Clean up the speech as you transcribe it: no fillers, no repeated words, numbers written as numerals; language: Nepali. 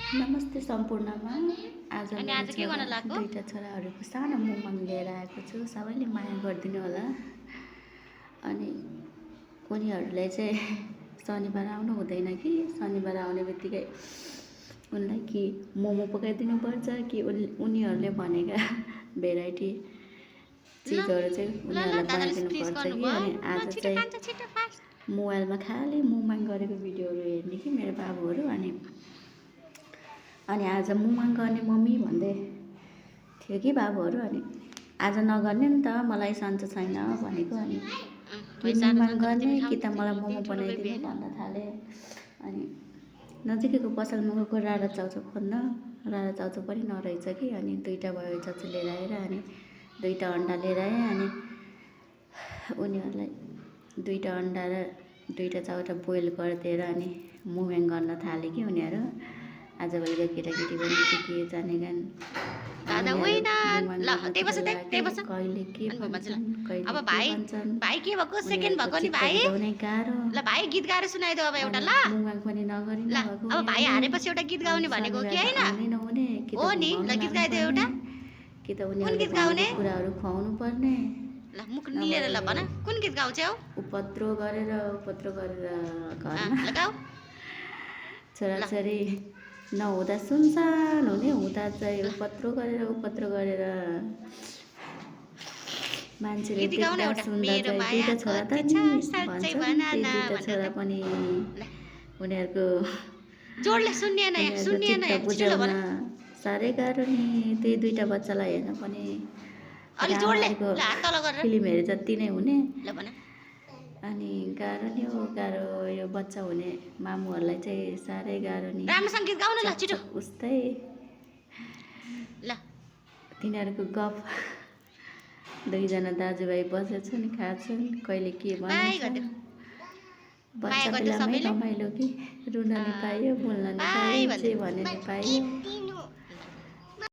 नमस्ते सम्पूर्णमा। आज अनि मेरो आज के गर्न लाग्यो? दुईटा छोराहरूको सानो मुमाङ लिएर आएको छु। सबैले माया गरिदिनु होला। अनि उनीहरूलाई चाहिँ शनिबार आउनु हुँदैन कि शनिबार आउने बित्तिकै उनलाई कि मोमो पकाइदिनु पर्छ कि उनीहरूले भनेका भेराइटी चिजहरू चाहिँ उनीहरूलाई बनाइदिनु पर्छ कि। अनि आज चाहिँ मोबाइलमा खालि मुमाङ गरेको भिडियोहरू हेर्ने कि मेरो बाबुहरू। अनि आज मुमाङ गर्ने मम्मी भन्दै थियो कि बाबुहरू। अनि आज नगर्ने नि त, मलाई सन्चो छैन भनेको। अनि कि मुमाङ गर्ने कि त मलाई मोमो बनाइदिनु भन्न थाले। अनि नजिकैको पसलमा गएको रारा चाउचाउ खोज्न, रारा चाउचाउ पनि नरहेछ कि। अनि दुईवटा भयो चाउचाउ लिएर आएर अनि दुईवटा अन्डा लिएर आएँ। अनि उनीहरूलाई दुईवटा अन्डा र दुईवटा चाउचाउ बोइल गरिदिएर अनि मुमाङ गर्न थाले कि उनीहरू। आजभोलिको केटाकेटी पनि के जानेगा दादा होइन ल त्यही बस कहिले के भन्छन्, कहिले अब भाइ के भएको सेकेन्ड भएको नि भाइ गाह्रो। ल भाइ गीत गाएर सुनाइदेऊ अब एउटा ल मुमाङ पनि नगरिनु ल भएको। अब भाइ हारेपछि एउटा गीत गाउने भनेको कि हैन नहुने कि हो नि ल गीत गाइदेऊ एउटा कि त उनीहरूले भनेको कुराहरू खुवाउनु पर्ने। ल मुख निलेर ल भन कुन गीत गाउँछौ? उपद्रो गरेर घरमा लगाऊ छोराछोरी नहुँदा सुनसान हुने, हुँदा चाहिँ उपद्रो गरेर मान्छेले देख्दा सुन्दा चाहिँ दुईवटा छोरा त नि भन्छन्। ती दुईवटा छोरा पनि उनीहरूको जोडले सुन्निएन चित्त बुझाउन साह्रै गाह्रो नि। त्यही दुईवटा बच्चालाई हेर्न पनि फिल्म हेरे जति नै हुने। अनि गाह्रो नि हो, गाह्रो यो बच्चा हुने मामुहरूलाई चाहिँ साह्रै गाह्रो नि। राम्रोसँग गीत गाउन ल छिटो उस्तै ल तिनीहरूको गफ। दुईजना दाजुभाइ बसेछन्, खान्छन्, कहिले के भन्छ। बच्चा बेलामै रमाइलो कि, रुन नि पाइयो, बोल्न नि पाइयो, जे भने नि पाइयो।